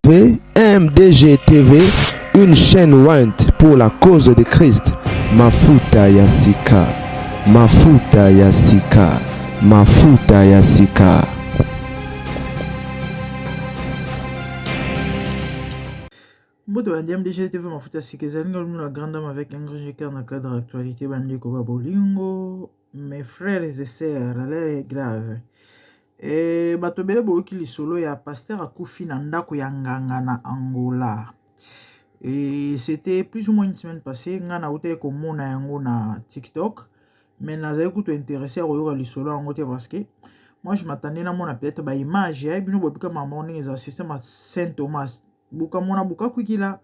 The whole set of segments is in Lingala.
MDG TV, une chaîne ointe pour la cause de Christ. Mafuta ya sika, mafuta ya sika, mafuta ya sika. Mbote bandi MDG TV mafuta sika ezali nga na grande dame avec un grand écart na cadre actualité bandeko ba bolingo mes frères et sœurs l'heure est grave. E, bato ebele boyoki lisolo ya pasteur akufi na ndako ya nganga na Angola. Et c'était plus ou moins une semaine passée, nga nautaki komona yango na TikTok, mais nazali kutu intéressé ya koyoka lisolo yango te parce que moi je m'attendais namona peut-être ba image ya bino bobika mama ndenge eza système ya Saint Thomas bukamona bukakwikila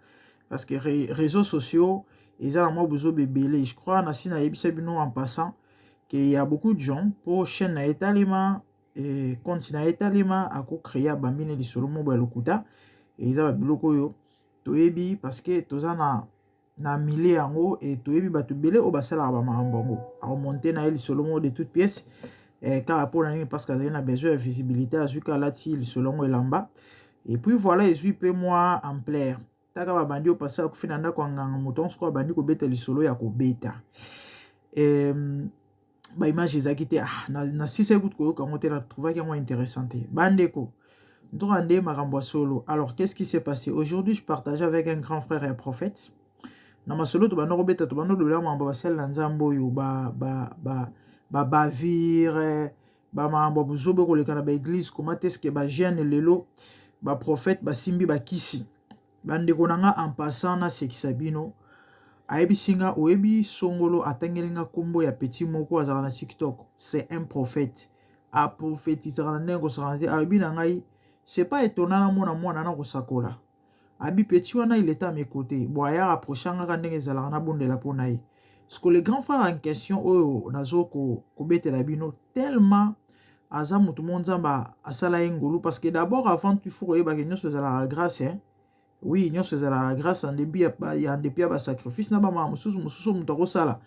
parce que réseaux sociaux eza na mwa bozoba ebele. Je crois nasi nayebisa bino en passant qu'il y a beaucoup de gens po chaîne na etalema e compte na etalema akocréer abambi na lisolo moko ya lokuta. Eza babiloko oyo toyebi parce que toza na milieu yango e toyebi bato ebele oyo basalaka bamakambo yango. Akomonte na ye lisolo moko de toute pièce kaka mpona nini? Parce que azali na besoin ya visibilité, azwi ka alati lisolo yango elamba et puis voilà, ezwi mpe mwa ampleur. Taka babandi oyo pasteur akufi na ndako ya nganga, moto yango sikoyo abandi kobeta lisolo ya kobeta baimage ezalaki te. Ah, na sisa ekuti koyoka yango te, natrouvaki yango intéressant te. Bandeko, ntoka nde makambo ya solo. Alors, qu'est-ce qui s'est passé aujourd'hui? Je partageais avec un grand frère et prophète na masolo tobanda kobeta, tobanda koloba makambo basali na nzambe oyo babavire, bamakambo ya bozoba koleka na baeglise. Comment est-ce que bajeune lelo baprophète basimbi bakisi? Bandeko na nga, en passant nasekisa bino, ayebisi nga oyebi songolo, atangeli nga nkombo ya petit moko azalaka na TikTok, c'est un prophète, aprophétisaka na ndenge kosakana te. Alobi na ngai c'est pas étonnant namona mwana na kosakola. Abi petit wana, il était à mes côtés. Bon, aya rapproche ngaka ndenge ezalaka, nabondela mpo na ye. Parce que le grand frère en question oyo nazo kobetela bino, tellement aza motu mo nzambe asala ye ngolu, parce que d'abord, avant tout, il faut koyebaka nyonso ezalaka grâce, hein? Oui, nyonso ezalaka grâce, en dépit ya en dépit ya basacrifice na bamama mosusu mosusu moto akosala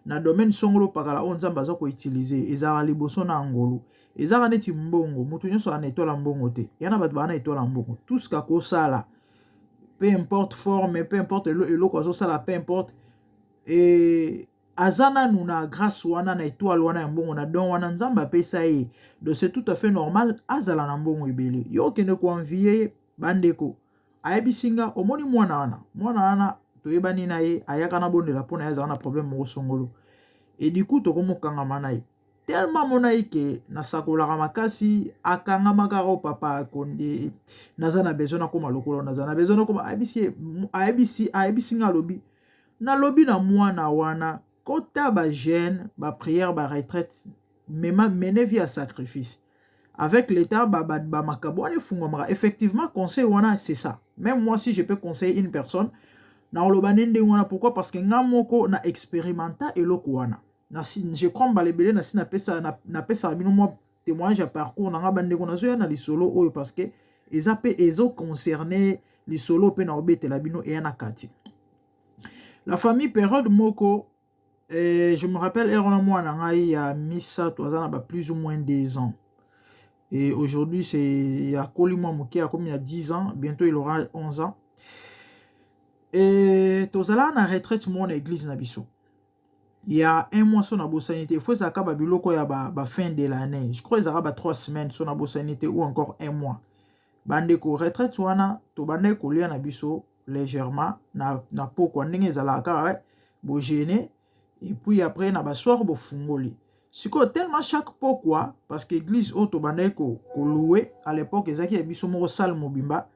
na domaine songolo pakala oyo nzambe aza koutiliser, ezalaka liboso na ngolu. Ezalaka neti mbongo, motu nyonso ana etola mbongo te, ya na bato baa na etola mbongo. Tout ce akosala, peu importe forme, peu importe eloko azosala, peu importe, e aza nanu na grâce wana, na étoile wana ya mbongo, na don wana nzambe apesa ye. Donc c'est tout à fait normal azala na mbongo ebele. Yo okende koenvier ye. Bandeko, ayebisi nga omoni mwana wana, mwana wana toyebani na ye, ayaka na bondela mpo na ye, azala na problème moko songolo et du coup tokomokangama na ye. Tellement amona ye ke nasakolaka makasi, akangama kaka o papa akonde, naza na besoin nakóma lokola, naza na besoin nakóma. Ayebisi, ayebisi, ayebisi nga, alobi nalobi na mwana wana kota bajeûne, baprière, baretraite, mema mene vie ya sacrifice. Avec l'état bamakambo wana efungwamaka. Effectivement, conseil wana, c'est ça. Même moi, si je peux conseiller une personne, nakoloba nde ndenge wana. Pourquoi? Parce que nga moko na expérimenta eloko wana. Je crois mbala ebele nasi napesaka bino mwa témoignage ya parcours na nga. Bandeko, nazoya na lisolo oyo parce que eza mpe ezoconcerne lisolo mpe na kobetela bino eya na kati. La famille, période moko, je me rappelle, ere wana mwana ngai ya misato aza na ba plus ou moins 2 ans et aujourd'hui c'est akoli mwa moke, akomi na 10 ans, bientôt il aura 11 ans. Et tozalaka na retraite moko na église na biso il y a un mois so nabosani te. Faut ezalaka babiloko ya ba fin de l'année, je crois ezalaka ba 3 semaines so nabosani te, ou encore un mois. Bandeko, retraite wana tobandaki kolia na biso légèrement na pokwa ndenge ezalaka kaka bojeûner et puis après na basoir bofungoli. Sikoyo tellement chaque pokwa, parce que église oyo tobandaki kolouer à l'époque ezalaki ya biso moko, salle mobimba,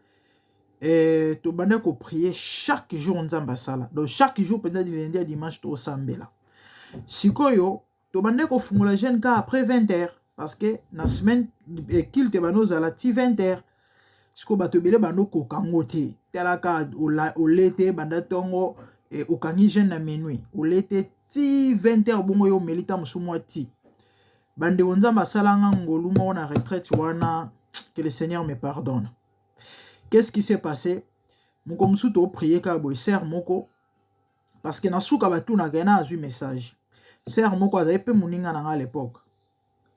tobandaki koprier chaque jour nzambe asala. Donc chaque jour mpenza, du lundi ya dimanche, tosambela. Sikoyo tobandaki kofungola jeûne kaka après 20 heures, parce que na semaine culte bando ozala ti 20 heures. Sikoyo bato ebele bando koka yango te. Talaka, ole te banda ntongo, okangi jeûne na minuit, ole te ti 20 heures, bongo yo omeli ta mosu mwa ti. Bandeko, nzambe asalanga ngolu moko na retraite wana, que le Seigneur me pardonne. Qu'est-ce qui s'est passé? Moko mosusu toprier kaka boye, sœur moko, parce que na suka batunaka ye na azwi message. Sœur moko azali mpe moninga na nga à l'époque,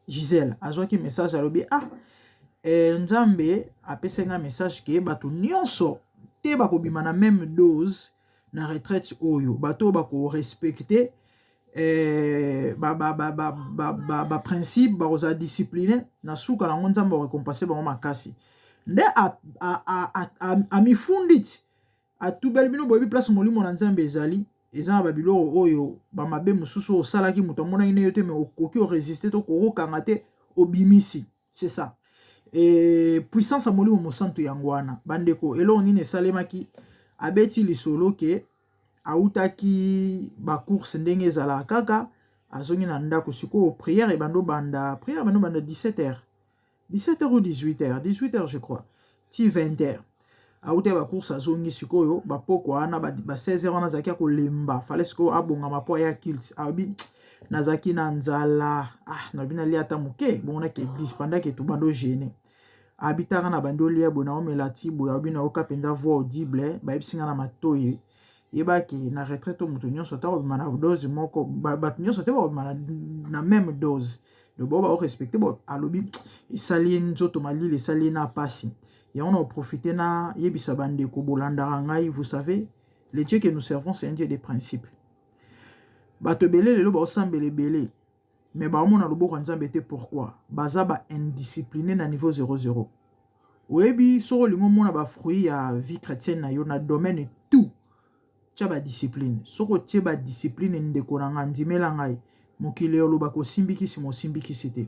Gisèle, azwaki message, alobi ah Nzambe apesaki nga message ke bato nyonso te bakobima na même dose na retraite oyo. Bato oyo bakorespecte baprincipe, bakozala discipline, na suka nango Nzambe akorécompense bango makasi. Nde amifundi ti atubeli bino. Boyebi place molimo na Nzambe ezali, eza na babiloko oyo bamabe mosusu oyo osalaki, moto amonaki ne yo te, mais okoki oresiste to kokokanga te, obimisi. C'est ça e puissance ya Molimo Mosantu. Yango wana, bandeko, eloko nini esalemaki? Abeti lisolo ke autaki bacourse ndenge ezalaka kaka, azongi na ndako. Sikoyo prière ebandi obanda, prière ebandi obanda 17 heures, 17 heures ou 18 heures, 18 heures je crois, ti 20 heures. Auti bacourse, azongi sikoyo bapokwa wana ba 16 heures wana, azalaki kolemba. Fale sikoyo abongama mpo aya culte. Alobi: "Nazalaki na nzala, ah, nalobi nalia ata moke, bongo nake église." Pendant ke tobanda ojeûner, abitaka na bandi olia boye, naomela ti boye, alobi: "Nayoka mpenza voix audible, bayebisi nga na matoi: yebaki na retraite, moto nyonso te akobima na dose moko, bato nyonso te bakobima na même dose." Donc bao baorespecte bo. Alobi esali ye nzoto malili, esali ye na pasi. Yango na oprofite na yebisa bandeko bolandaka ngai: vous savez, le Dieu que nous servons, c'est un Dieu de principe. Bato ebele lelo baosambela ebele, mais baomona loboko ya Nzambe te. Pourquoi? Baza baindiscipline na niveau 00. Oyebi, soki olingi omona bafruit ya vie chrétienne na yo na domaine tout, tia badiscipline. Soki otie badiscipline, ndeko na ngai, ndimela ngai, mokili olobaka osimbikisi, mosimbikisi te,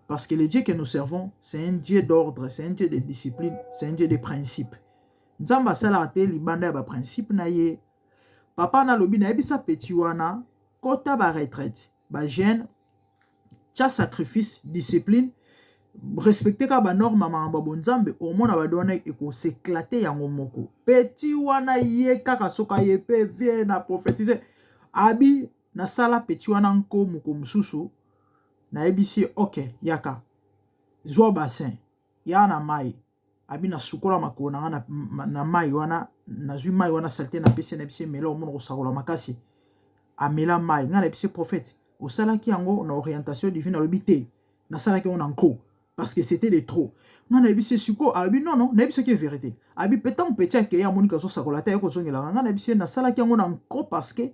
parce que le Dieu que nous servons, c'est un Dieu d'ordre, c'est un Dieu de discipline, c'est un Dieu de principe. Nzambe asalaka te libanda ya baprincipe na ye. Papa nalobi, nayebisa petit wana: kota baretraite, bajeûne, tia sacrifice, discipline, respecte kaka banorme ya makambo ya bonzambe, omona bado wana ekos'éclater yango moko. Petit wana ye kaka soki aye mpe vie na prophétise, abi nasala petit wana nko moko mosusu, nayebisi ye: "Ok, yaka, zwa bassin ya na mai." Abi nasukola makolo na nga na mai wana, nazwi mai wana saleté, napesi, nayebisi ye: "Mela, omona kosakola makasi." Amela mai. Ngai nayebisi: "Prophète, osalaki yango na orientation divine?" Alobi: "Te, nasalaki yango na nko parce que c'était de trop." Ngai nayebisi ye sikoyo, alobi: "Non, non." Nayebisaki ye vérité. Abi pe ntango petit akei, amoni kazosakola te, aye kozongelaka ngai. Nayebisi ye: "Nasalaki yango na nko parce que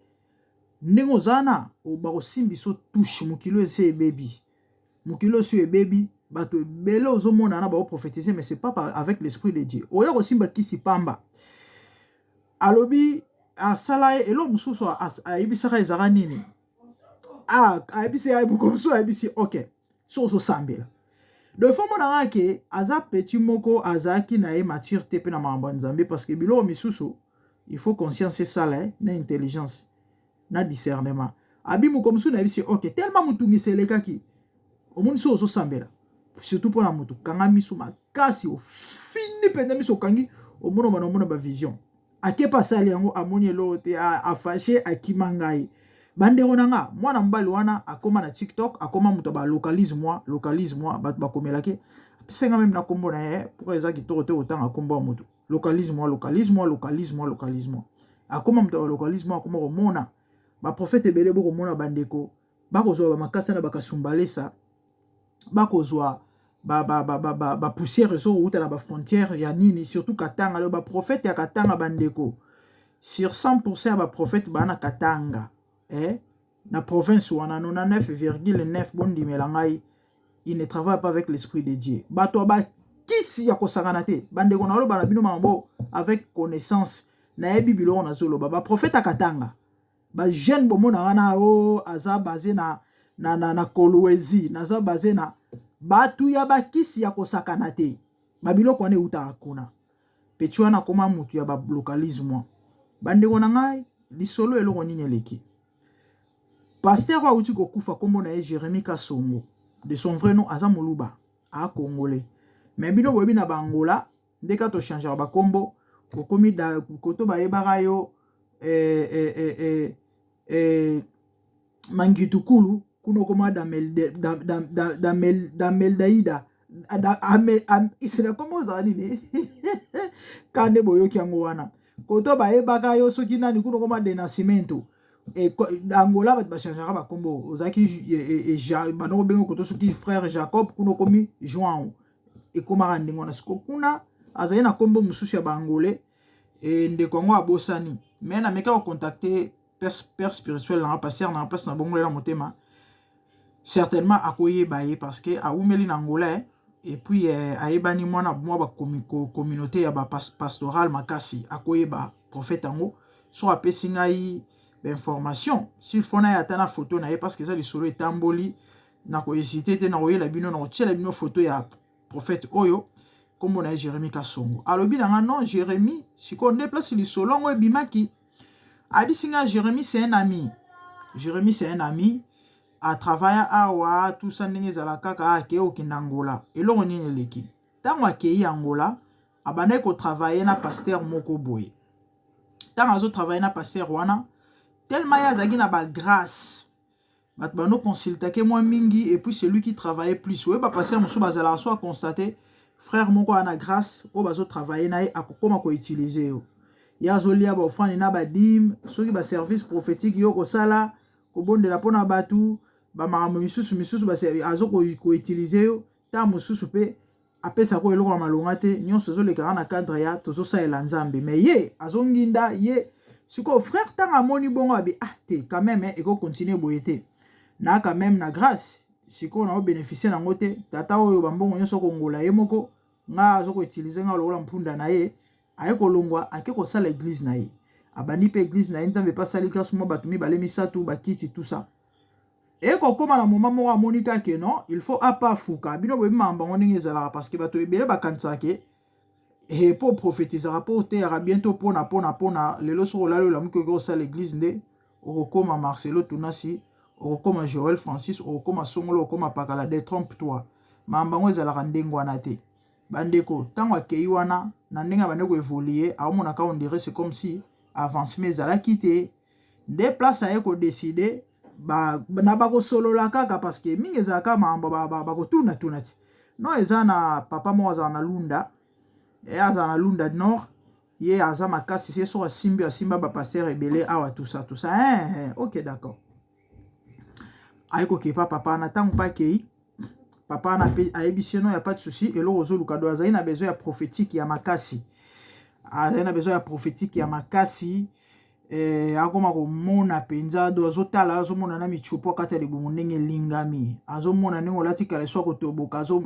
ndenge oza na bakosimbi biso touche, mokili esi ebebi, mokili osi ebebi. Bato ebele ozomona na baoprophétise, mais c'est pas avec l'esprit de Dieu. Oya kosimba kisi pamba." Alobi asala ye eloko mosusu, ayebisaka ezalaka nini? Ayebisi ye mokolo mosusu, ayebisi: "Ok, so ozosambela." Donc faut monaka ke aza petit moko azalaki na ye mature te mpe na makambo ya Nzambe, parce que biloko misusu, il faut conscience esala na intelligence na discernement. Abi moko mosusu nayebisi: "Ok, tellement motungisi elekaki, omoni, so ozosambela, surtout mpona motu, kanga miso makasi, ofini mpenza miso, okangi, omona bana, omona bavision." Ake mpe asali yango, amoni eloko te, afâché, akima ngai. Bandeko na nga, mwana mobali wana akóma na TikTok, akóma moto balocalise moi, localise moi. Bato bakomelaki, apesenga même na nkombo na ye. Pourquoi eza kitoko te kotanga nkombo ya moto? Localise moi, localise moi, localise moi, localise moi. Akóma moto ya balocalise moi, akóma komona baprofete ebele. Bokomona bandeko bakozwa bamakasi na bakasumbalesa, bakozwa bapoussière ezokouta na bafrontière ya nini, surtout Katanga. Leo baprofete ya Katanga, bandeko, sur 100 ya baprofete baa na Katanga, eh? Na province wana 99,9, bondimela ngai, il ne travaille pas avec l'esprit de Dieu. Bato ya bakisi ya kosakana te. Bandeko, naloba na bino makambo avec connaissance, nayebi biloko nazoloba. Baprofete ya Katanga, bajeune bomona wana o aza base na Kolwezi, naza base na bato ya bakisi ya kosakana te. Babiloko wana eutaka kuna. Petit wana akoma mutu ya balocalisme. Bandeko na ngai, lisolo eloko nini eleki? Pasteur oyo awuti kokufa, nkombo na ye Jérémi Kasongo de son vrai nom, aza Moluba, aa Congolais, mais bino boyebi na Bangola nde ka tochangeaka bakombo. Okomi koto bayebaka yo Mangitukulu, kuna okoma Dameldaida, isela kombo ozala nini ka nde boyoki yango wana. Koto bayebaka yo soki nani, kuna okoma Denacimento. Angola bato bachangeaka bakombo. Ozalaki bando kobenga koto soki frère Jacob, kuna okomi João. Ekomaka ndenge wana. Siko kuna azali na nkombo mosusu ya baangolais e ndeko yango abosani. Me nameka kocontacter père spirituel nanga, pasteur nanga, place na bongolela motema. Certainement akoyeba ye parce que awumeli na Angola et puis ayebani mwana mwa bacommunauté ya bapastoral makasi. Akoyeba prophète yango so apesi ngai bainformation. S'il faut na ye ata na photo na ye, parce que eza lisolo etamboli, nakohésiter te, nakoyela bino, nakotiela bino photo ya prophète oyo. Nkombo na ye Jérémi Kasongo. Alobi na nga non, Jérémi. Sikoyo nde place lisolo yango ebimaki. Ayebisi nga Jérémi, c'est un ami. Jérémi, c'est un ami, atravailla awa, tout ça. Ndenge ezala kaka, akei okende Angola. Eloko nini eleki? Ntango akei Angola, abandaki kotravailler na pasteur moko boye. Ntango azotravailler na pasteur wana, tellement ye azalaki na bagrâce, bato bano consultake mwa mingi. Et puis celui qui travaillait plus, oyeba pasteur mosusu bazalaka so aconstater frère moko wana grâce oyo bazotravailler na ye, akokóma koutiliser yo. Ye azolia baoffrande na badîmes, soki baservice prophétique yo kosala, kobondela mpona bato, bamakambo misusu misusu, azo koutiliser yo. Ntango mosusu mpe apesaka eloko ya malonga te. Nyonso ezolekaka na cadre ya tozosalela Nzambe, mais ye azonginda ye. Sikoyo frère, ntango amoni bongo, abi: "Ah te, quand même ekocontinuer boye te. Na quand même na grâce, sikoyo na obénéficier nango te. Tata oyo, bambongo nyonso kongola ye moko, nga azokoutiliser nga lokola mpunda na ye." Aye kolongwa, ake kosala église na ye. Abandi mpe église na ye. Nzambe mpe asali grâce, mwa bato mibale, misato bakiti, tout ça. Ekokóma na moment moko, amoni kake non, il faut apafuka. Bino boyebi makambo yango ndenge ezalaka, parce que bato ebele bakanisaka ke mpo prophétisaka, mpo oteyaka bientôt, mpona lelo soki olali, olamuki, okoki kosala église nde okokóma Marcelo Tunasi, okokóma Joel Francis, okokóma songolo, okokóma pakala. Détrompe toi, makambo yango ezalaka ndenge wana te, bandeko. Ntango akei wana, na ndenge abandi koévoluer, aomonaka on dirait c'est comme si avancement ezalaki te. Nde place aye kodécider na bakosolola kaka, parce que mingi ezalaka makambo bakotunatuna ti non. Eza na papa moko azala na Lunda, ye azala na Lunda Nord. Ye aza makasi se soki asimbi, asimba bapasteur ebele awa, tout ça, tout ça, hein. Ok, d'accord. Aye kokepa papa wana. Ntango mpe akei, papa wana ayebisi ye: "Non, ya pas de souci, eloko ozoluka." Do azali na besoin ya prophétique ya makasi, azali na besoin ya prophétique ya makasi. Akoma komona mpenza do azotala, azomona na michupo kati ya libumu ndenge elingami, azomona ndenge olati kaleso akotoboka, azo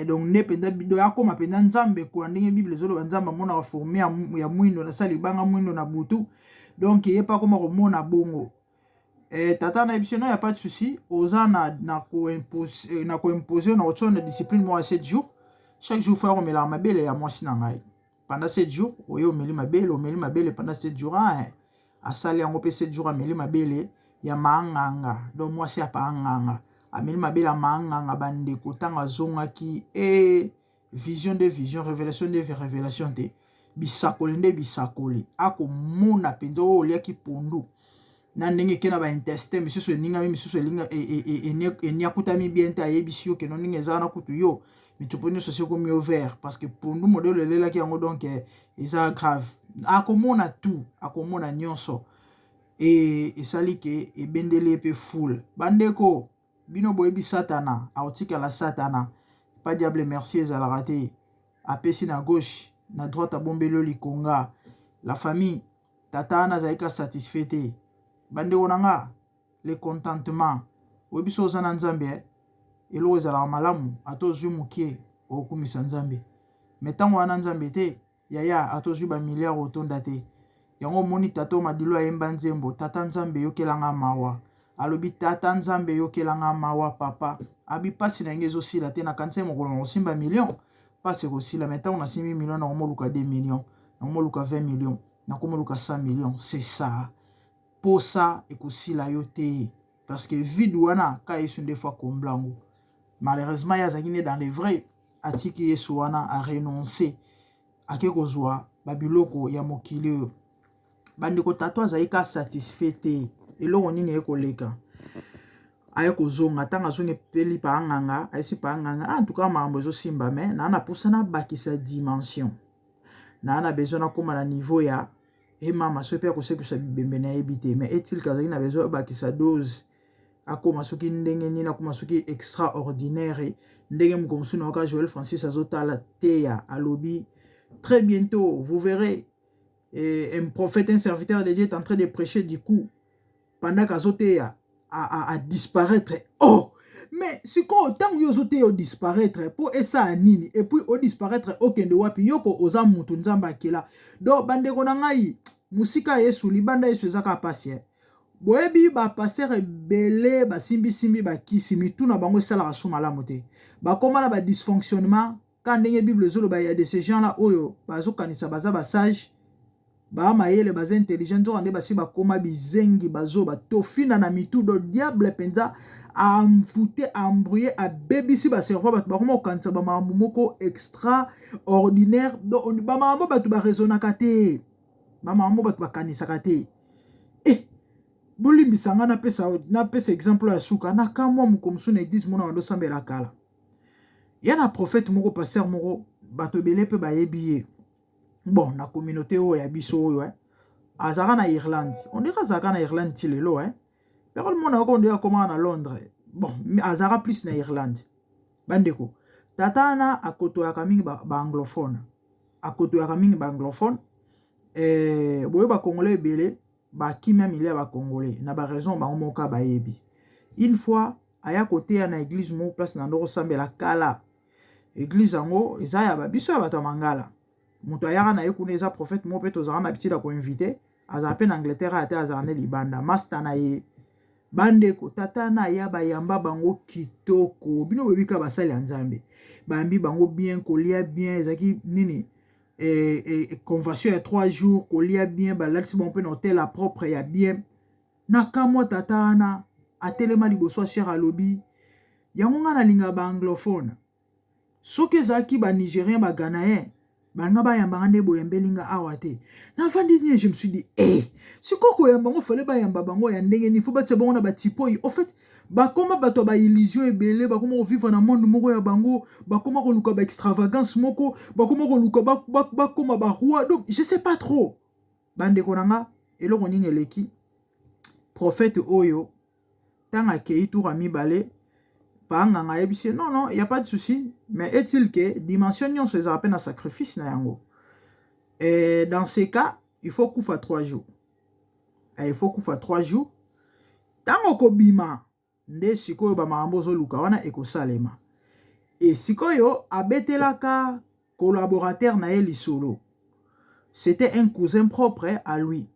donc nde mpenza do akoma mpenza Nzambe kwa ndenge Bible ezoloba, Nzambe amonaka fourmi ya mwindo na sa libanga mwindo na butu. Donc ye mpe akoma komona bongo. Tata na ye biso: "Non, ya pas de souci, oza na koimposer, na kotia na discipline moko ya 7 jours. Chaque jour faut ya komelaka mabele ya mwasi na ngai pendant 7 jours. Oye omeli mabele, omeli mabele pendant 7 jours." Ah, asali yango mpe 7 jours, ameli mabele ya maanganga. Donc mwasi ya paanganga, ameli mabele ya maanganga. Bandeko, ntango azongaki e vision nde vision, révélation nde révélation te, bisakoli nde bisakoli. Akomona mpenza oyo oliaki pondu na ndenge eke na baintestin misusu eningami, misusu eniakutami bien te. Ayebisi yo keno ndenge eza wana, kutu yo mitupo nyonso esi ekomi ouvert parce que pondu modele elelaki yango. Donc eza grave. Akomona tout, akomona nyonso. E esali ke ebendeli ye mpe foule. Bandeko, bino boyebi, Satana akotikala Satana. Pa diable merci ezalaka te. Apesi na gauche, na droite abombeli yo likonga. La famille, tata wana azali ka satisfait te. Bandeko na nga, le contentement, oyebi so oza na Nzambe, eloko ezalaka malamu. Ata ozwi mokie, okokumisa Nzambe. Me ntango wana Nzambe te, yaya, ata ozwi bamilliard, otonda te. Yango omoni tata Madilo ayemba nzembo: "Tata Nzambe, eyokelanga mawa." Alobi: "Tata Nzambe, eyokelanga mawa, papa." Abi mpasi na yango ezosila te. Nakanisi mokolo na kosimba million, mpasi ekosila. Me ntango nasimbi million, nakomoluka 2 million, nakomoluka 20 million, nakomoluka 100 million. C'est ça, posa ekosila yo te, parce que vide wana ka Yesu nde faut akombla yango. Malheureusement, ye azalaki nde dans le vrai, atiki Yesu wana, arenoncer, ake kozwa babiloko ya mokili oyo. Bandeko, tata azali ka satisfait te. Eloko nini ekoleka? Aye kozonga. Ntango azongi, epeli pa anganga, ayesi pa anganga: "Ah, en tout cas makambo ezosimba, me naa na mposa nabakisa dimension, naa na besoin nakóma na niveau ya emama soki mpe akosekisa bibembe, nayebi te." Mais etilka azalaki na besoin abakisa dose, akóma soki ndenge nini, akóma soki extraordinaire. Ndenge moko mosusu nayoka Joël Francis azotala teya, alobi: très bientôt vous verrez et un prophète, un serviteur de Dieu est en train de prêcher, du coup pendant qu'azoteya a disparaître. Oh, mais sikoyo ntango yo ozoteya, odisparaître mpo esala nini? Et puis odisparaître, okende wapi? Yoko oza mutu Nzambe akela. Donc bandeko na ngai, mosika ya Yesu, libanda Yesu eza kaka pasi, eh. Boyebi, bapasteur ebele basimbisimbi bakisi, mitu na bango esalaka su malamu te, bakóma na badysfonctionnement. Ka ndenge Bible ezoloba, ya de ces gens là oyo bazokanisa baza basage, baa mayele, baza intelligent, nzoka nde basi bakóma bizengi, bazoba, tofina na mitu. Do diable mpenza amfute, embrouillé, abebisi bacerveau. Bato bakóma kokanisa bamakambo moko extraordinaire. Donc bamakambo bato baraisonnaka te, bamakambo bato bakanisaka te. E bolimbisa nga, napesa exemple ya suka. Nakamwa moko mosusu na église mona bando osambela kala, ya na prophète moko, pasteur moko, bato ebele mpe bayebi ye. Bon, na communauté oyo ya biso oyo, eh, azalaka na Irlande, on dirait azalaka na Irlande ti lelo, eh. Pero mona yoko, on dirait akomaka na Londres. Bon, azalaka plus na Irlande. Bandeko, tata wana akotoyaka mingi baanglophone, akotoyaka mingi baanglophone. Eh, boye bacongolais ebele bakimia milia ya bacongolais na baraison bango moko bayebi. Une fois aya koteya na église moko, place na ndoko osambela kala. Église yango eza ya babiso ya bato ya mangala. Moto ayaka na ye kuna eza prophète moko mpe tozalaka na habitude ya koinviter. Azala mpe na Angleterre aya te, azala nde libanda, master na ye. Bandeko, tata na aya, bayamba bango kitoko. Bino boyebi kaka basali ya Nzambe, bayambi bango bien, kolia bien. Ezalaki nini, convention ya 3 jours, kolia bien, balalisi bango mpe na hotel ya propre, ya bien. Na kamwa, tata wana atelema liboso ya chaire, alobi: yango ngai nalingaka baanglophone. Soki ezalaki banigérien, baghanayen, balinga bayambanga nde boyambeli nga awa te. Navandi nini, je me suis dit: eh, sikoyo koyamba bango, fale bayamba bango ya ndenge nini? Fo batia bango na batipoi. Au fait, bakoma bato ya baillusion ebele, bakoma kovivre na monde moko ya bango, bakoma koluka baextravagance moko, bakoma koluka bakoma baroi. Donc je sais pas trop, bandeko na nga, eloko nini eleki. Prophète oyo, ntango akei tour ya mibale, panganga ayebisi: non, non, y a pas de souci, mais est-il que dimension nyonso ezala mpe na sacrifice na yango? Et dans ces cas, il faut kufa 3 jours. Et il faut kufa 3 jours. Ntango kobima nde sikoyo bamakambo ozoluka wana ekosalema. E sikoyo abetelaka collaborateur na ye lisolo. C'était un cousin propre à lui,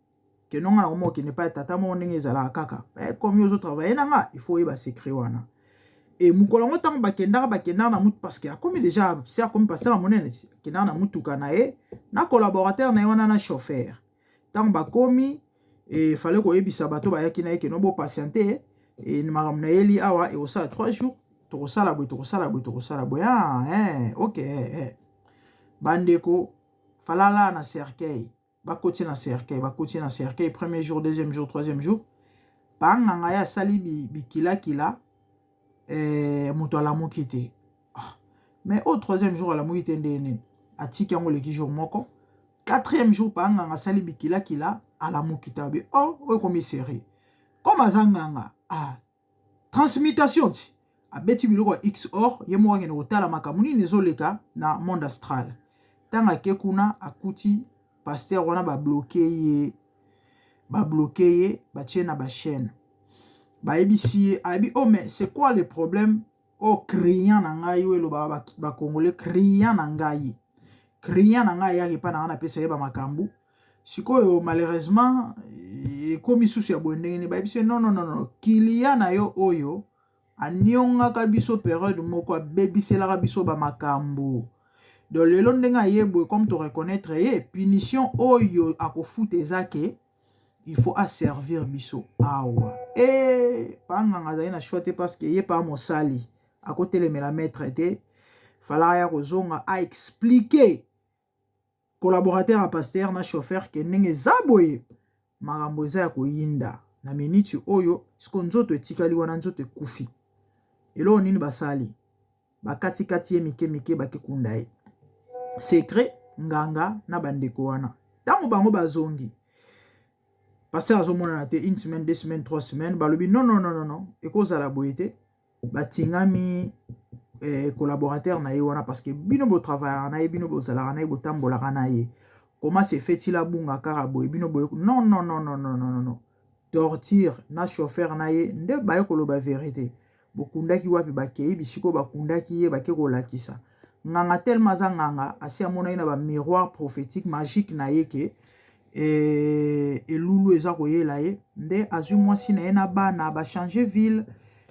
ke nonga na koma okende pa tata moko ndenge ezalaka kaka. Comme ozotravaille na nga, il faut oyeba secret wana. E mokolo yango, ntango bakendaka na mutu, parce que akomi déjà, si akomi pasteur ya monene, akendaka na mutuka na ye na collaborateur na ye wana na chauffeur. Ntango bakomi, efale koyebisa bato bayaki na ye ke no, bopatiente, e makambo nayeli awa ekosala 3 jours, tokosala boye, tokosala boye, tokosala boye. Ah, eh, ok, eh. Bandeko, falala na cercueil, bakoti na cercueil, bakoti na cercueil, premier jour, deuxième jour, troisième jour, panganga ye asali bikilakila, moto alamuki te. Ah. Mais au troisième jour alamuki te, ndenge nini? Atiki yango, eleki jour moko. Quatrième jour, panganga asali bikilakila, alamuki te. Abi oh, oyo ekomi série. Comme aza nganga, ah, transmutation ti abeti biloko ya x or, ye moko akende kotala makambo nini ezoleka na monde astral. Ntango ake kuna, akuti pasteur wana babloquer ye, babloquer ye, batie na bachaîne. Bayebisi ye, ayebi: oh, mais c'est quoi le problème? Oh, client na ngai oyo, elobaka bacongolais, client na ngai, client na ngai ayaki epai na ngai, napesa ye bamakambo. Sikoyo malheureusement ekomi susu ya boye, ndenge nini? Bayebisi ye: non, non, non, non, client na yo oyo aniongaka biso période moko, abebiselaka biso bamakambo. Donc lelo ndenge aye boye, comme toreconnaître ye, punition oyo akofuta eza ke il faut aservir biso awa. E panganga azali na choix te, parce que ye pa mosali akotelemela maître te. Falaka ya kozonga aexpliquer collaborateur ya pasteur na chauffeur ke ndenge eza boye, makambo eza ya koyinda na miniti oyo. Siko nzoto etikali wana, nzoto ekufi. Eloko nini basali? Bakatikati ye mike mike, bakekunda ye. Secret nganga na bandeko wana, ntango bango bazongi, pasteur azomonana te. Une semaine, 2 semaines, 3 semaines, balobi: non, non, non, non, non, ekozala boye te. Batingami Collaborateur na ye wana, parce que bino botravaillaka na ye, bino bozalaka na ye, botambolaka na ye, comment se fait-il abunga kaka boye? Bino boye, non, non, non, non, non, non, non. Torture na chauffeur na ye nde baye koloba vérité. Bokundaki wapi? Bakei bisika bakundaki ye, bake kolakisa nganga. Tellement aza nganga, asi amonaki na bamiroir prophétique magique na ye ke elulu eza koyela ye. Nde azwi mwasi na ye na bana, bachange ville,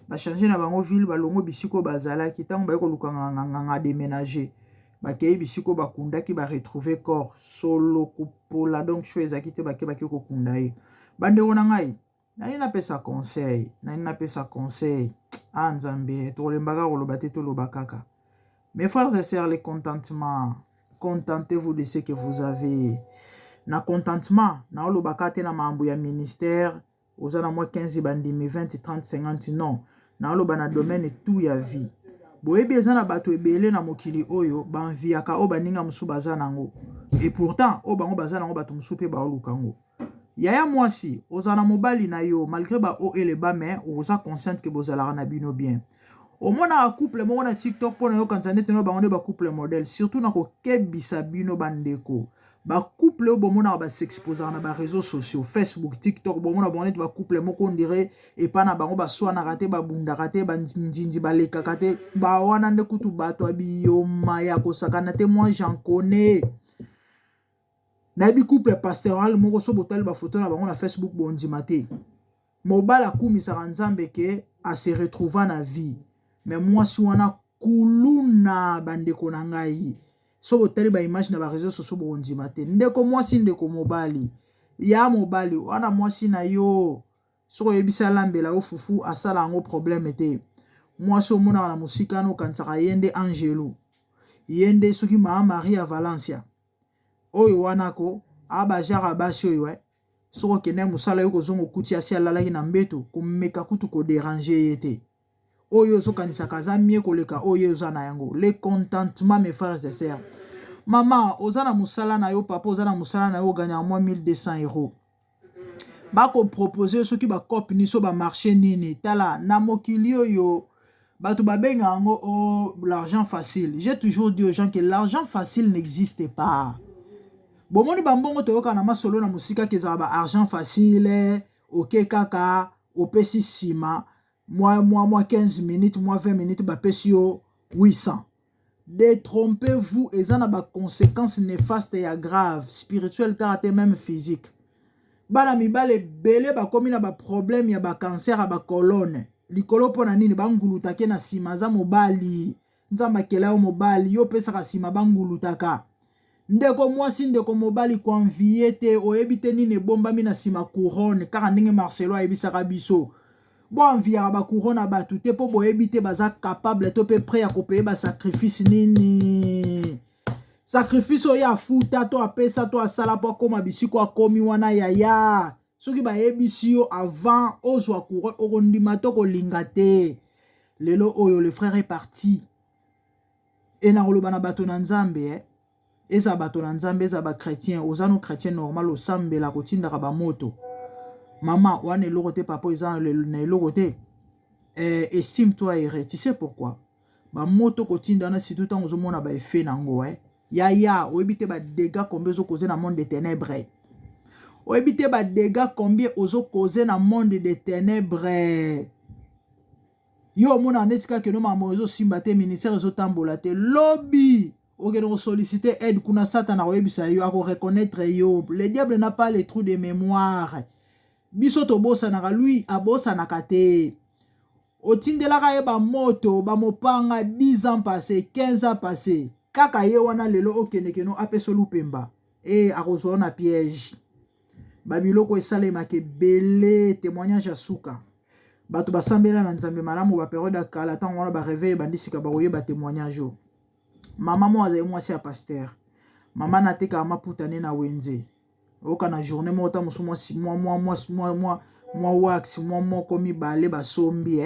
bachange na bango ville, balongo bisika oyo bazalaki. Ntango baye koluka nganga, nganga adéménage. Bakei bisika oyo bakundaki, baretrouve corps solo kopola. Donc sho ezalaki te, bake kokunda ye. Bandeko na ngai, nani napesa conseil? Nani napesa conseil? Ah Nzambe, tokolembaka koloba te, toloba kaka. Mes frères et sœurs, le contentement, contentez-vous de ce que vous avez. Na contentement, naolobaka te na makambo ya ministère, oza na mwa 15 bandimi, 20, 30, 50, non. Naoloba na domaine tout ya vie. Boyebi, eza na bato ebele na mokili oyo baenviaka oyo baninga mosusu baza nango, et pourtant oyo bango baza nango, bato mosusu mpe baoluka yango. Yaya mwasi, oza na mobali na yo, malgré ba o eleba, mais oza consciente ke bozalaka na bino bien. Omonaka couple moko na TikTok mpo na yokanisa neti no bango nde bacouple modèle. Surtout na kokebisa bino bandeko, bacouple oyo bomonaka bas'exposaka na baréseaux sociaux, Facebook, TikTok, bomona bango neti bacouple moko, on dirait epa na bango baswanaka te, babundaka te, bandinzi balekaka te. Bawana nde kutu bato ya biyoma ya kosakana te. Moi, j'en connais, nayebi couple pastoral moko, so botali bafoto na bango na Facebook, bondima te. Mobali akumisaka Nzambe ke ase retrouva na vie, mais mwasi wana kuluna. Bandeko na ngai, so botali baimage na baréseaux sociaux, bokondima te. Ndeko mwasi, ndeko mobali, ya mobali wana, mwasi na yo, soki oyebisi alambela yo fufu, asala yango, problème te. Mwasi omonaka na mosika wana, okanisaka ye nde angelo, ye nde soki Mama Marie ya Valencia oyo wana ko abajara. Basi oyo, soki okende mosala, yo kozonga, okuti asi alalaki na mbeto, komeka kutu kodéranger ye te. Oyo ozokanisaka aza mie koleka oyo oza na yango. Le contentement, mes frères et sœurs. Mama, oza na mosala na yo, papa, oza na mosala na yo, oganyaka mwa 1200 euros, bakopropose soki bacope nini, so bamarché nini. Tala, na mokili oyo bato babengaka yango oh, l'argent facile. J'ai toujours dit aux gens que l'argent facile n'existe pas. Bomoni bambongo toyoka na masolo na mosika ke ezala ba argent facile, oke kaka opesi nsima mwa 15 minutes, mwa 20 minutes, bapesi yo 800. Détrompez-vous, eza na baconséquence néfaste ya grave, spirituel kaka te, même physique. Bana mibale ebele bakomi na baproblème ya bacancer ya bacolonne likolo. Mpo na nini? Bangulutake na nsima. Aza mobali, Nzambe akela yo mobali, yo opesaka nsima, bangulutaka. Ndeko mwasi, ndeko mobali, koenvier te. Oyebi te nini ebombami na nsima couronne. Kaka ndenge Marcelo ayebisaka biso, boenviaka bacouronne na bato te, mpo boyebi te baza capable to mpe prêt ya kopayer basacrifice nini, sacrifice oyo afuta to apesa to asala mpo akóma bisiko akómi wana. Yaya, soki bayebisi yo avant ozwa couronne, okondima to kolinga te. Lelo oyo le frère est parti. E na koloba na bato na Nzambe, eh? Eza bato na Nzambe, eza bachrétien, oza no chrétien normal, osambela, kotindaka bamoto. Mama wana eloko te, papa eza na eloko te, estime toi heureux. Tu sais pourquoi? Bamoto kotinda wana, surtout ntango ozomona baeffet nango, eh? Yaya, oyebi te badégâts combien ozokoze na monde de ténèbres. Oyebi te badégâts combien ozokoze na monde de ténèbres. Yo omonaka neti kaka eno makambo ezosimba te, ministère ezotambola te. Lobi okende kosollicite aide kuna, Satana akoyebisa yo, akoreconnaître yo. Le diable n'a pas le trou de mémoire. Biso tobosanaka, lui abosanaka te. Otindelaka ye bamoto, bamopanga 10 ans passé, 15 ans passé, kaka ye wana. Lelo okende keno apesa lupemba e akozwa na piège. Babiloko esalemaka ebele. Témoignage ya suka, bato basambela na Nzambe malamu, bapériode ya kala, ntango wana baréveil ebandi sika, bakoyeba témoignage oyo. Mama moko azali mwasi ya pasteur. Mama natekaka maputa nde na wenze. Oyoka na journée moko ta mosu mwa wax, mwa moko mibale basombi,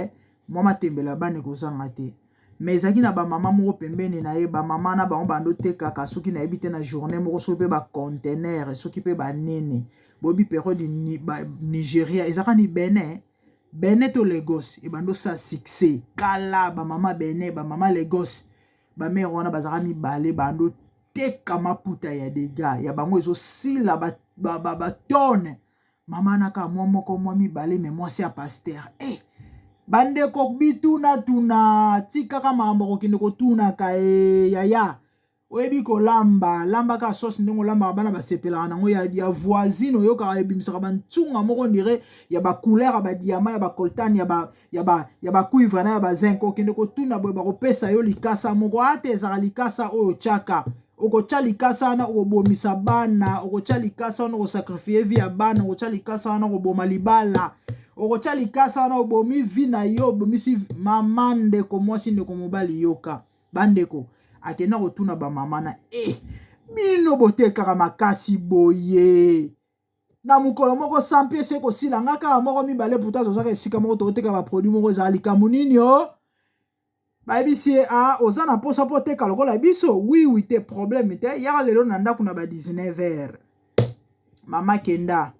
mwa matembela bana ekozanga te. Mais ezalaki na bamama moko pembeni na ye. Bamama na bango bando tekaka, soki nayebi te, na journée moko soki mpe baconteneur, soki mpe banini. Boyebi période Nigeria ezalaka ni Benin. Benin to Lagos ebandi osala succès kala ba mama Benin ba mama Lagos ba mère wana bazalaka mibale bando teka maputa ya dega ya bango ezosila ba, ba, ba, ba tonne mama na kaka mwa moko mwa mibale me mwasi ya pasteur eh bandeko bitunatuna tikaka makambo kokende kotunaka e yaya oyebi kolamba lamba kaka sauce ndenge olambaka bana basepelaka nango ya, ya voisine oyokaka ebimisaka bantunga moko ndire ya bacouleur ya badiama ya bacoltane ya ba, ya ba, ya bacuivre na ya bazinc okende kotuna boye bakopesa yo likasa moko ata ezalaka likasa oyo otyaka okotya likasa wana okobomisa bana okotya likasa wana okosakrifie vie ya bana okotya likasa wana okoboma libala okotya likasa wana obomi vie na yo obomisi mama ndeko mwasi ndeko mobali yoka Bandeko, akenda kotuna ba mama na eh, bino botekaka makasi boye na mokolo moko sans pièce ekosila nga kaka moko mibale pourtant tozaka esika moko toteka ba produit moko ezala likambo nini o oh? bayebisi ye ah, oza na mposa mpo oteka lokola biso wiwi te problème te yaka lelo na ndako na ba 19 heures mama kenda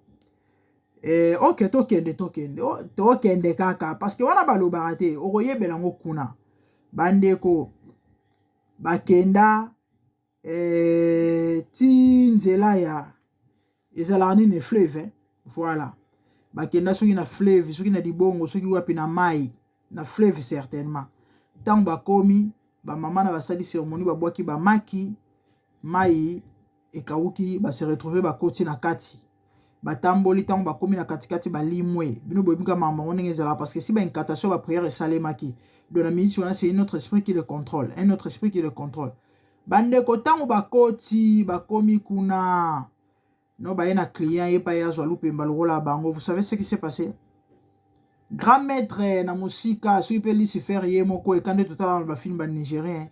eh, ok tokende tokende oh, tokende kaka parce que wana balobaka te okoyebela yango kuna Bandeko bakenda eh, ti nzela ya ezalaka nini fleuve eh? Voilà, bakenda soki na fleuve soki na libongo soki wapi na mai na fleuve certainement. Ntango bakomi bamama na basali ceremonie babwaki bamaki mai ekawuki ba se retrouver bakoti na kati batamboli ntango bakomi na katikati balimwe bino boyebi kaka makambo yango ndenge ezalaka parce que si ba incantation ba prière esalemaki donc na minute wana c'est un autre esprit qui le contrôle un autre esprit qui le contrôle bandeko ntango bakoti bakomi kuna no baye na client ye pa ye azwa lupemba lokola bango vous savez ce qui s'est passé grand maître na mosika soki mpe lucifer ye moko eka nde totala na bafilme ba nigérien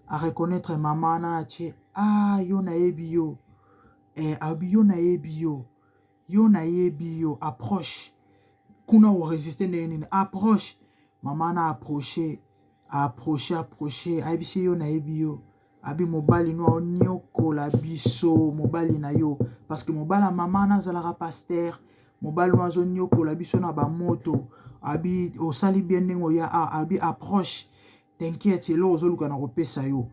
a reconnaître mama wana atie ah yo nayebi yo eh, abi yo nayebi yo yo nayebi yo approche kuna oresiste ndenge nini approche mama wana approche approche approche ayebisi yo nayebi yo abi mobali no aoniokola biso mobali na yo parce que mobali ya mama wana azalaka pasteur mobali no azoniokola biso na bamoto abi osali bien ndenge oya abi approche T'inquiète eloko ozoluka na kopesa yo.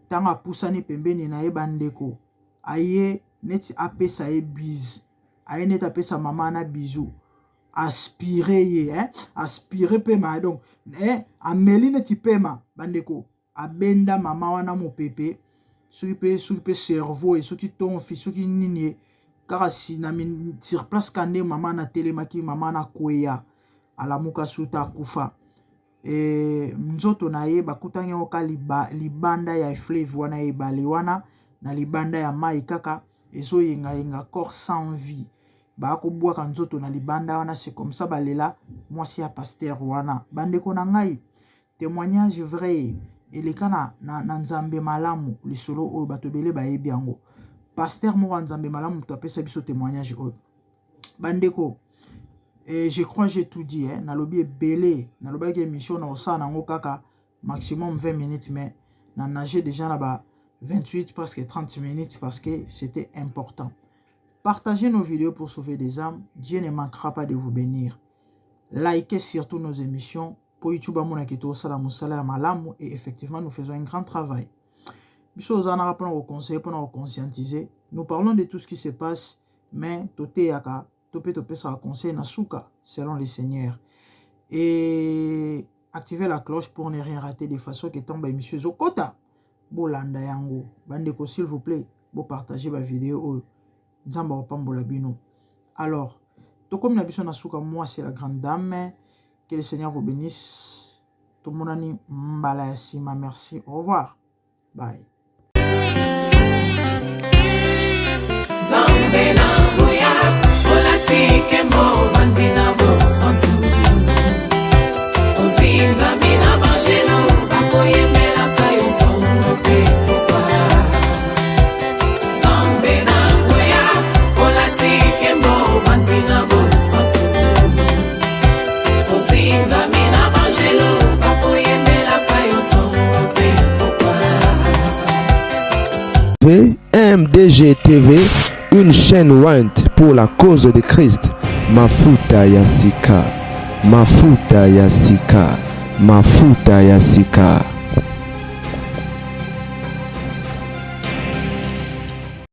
Tango apusani pembeni na ye bandeko aye neti apesa ye bise aye neti apesa mama wana bisou aspire ye eh? aspire pema donc eh? ameli neti pema bandeko abenda mama wana mopepe soki mpe soki mpe cerveau soki tonfi soki nini ye kaka si na sur place ka nde mama na atelemaki mama na kweya alamuka suta akufa E, nzoto na ye bakutaki yango ka liba, libanda ya fleuve wana ya ebale wana na libanda ya mai kaka ezoyengayenga corps sans vie bakobwaka nzoto na libanda wana c'est comme ça balela mwasi ya pasteur wana bandeko na ngai témoignage vrai eleka na, na, na nzambe malamu lisolo oyo bato ebele bayebi yango pasteur moko ya nzambe malamu moto apesa biso témoignage oyo bandeko eh, je crois j'ai tout dit eh. nalobi ebele nalobaki émission na kosala nango kaka maximum 20 minutes mais na nage déjà na ba 28 presque 30 minutes parce que c'était important partagez nos vidéos pour sauver des âmes Dieu ne manquera pas de vous bénir likez surtout nos émissions po YouTube amonaki tosala mosala ya malamu et effectivement nous faisons un grand travail biso ozanaka mpona koconseiller mpona koconscientiser nous parlons de tout ce qui se passe mais toteyaka to mpe topesaka conseil na suka selon le Seigneur et activer la cloche pour ne rien rater de façon que ntango baémission ezokota bolanda yango bandeko s'il vous plaît bopartage bavideo oyo nzambe akopambola bino alors tokomi na biso na suka moi c'est la grande dame que le Seigneur vous bénisse tomonani mbala ya nsima merci au revoir Bye. Nzambe na nguya olati nkembo ovandi na bosantu ozingami na banjelu bakoyembelaka yo ntongo mpe pokwa Nzambe na nguya olati nkembo ovandi na bosantu ozingami na banjelu bakoyembelaka yo ntongo mpe pokwa MDG TV, une chaîne ointe pour la cause de Christ. Mafuta ya sika. Mafuta ya sika, mafuta ya sika.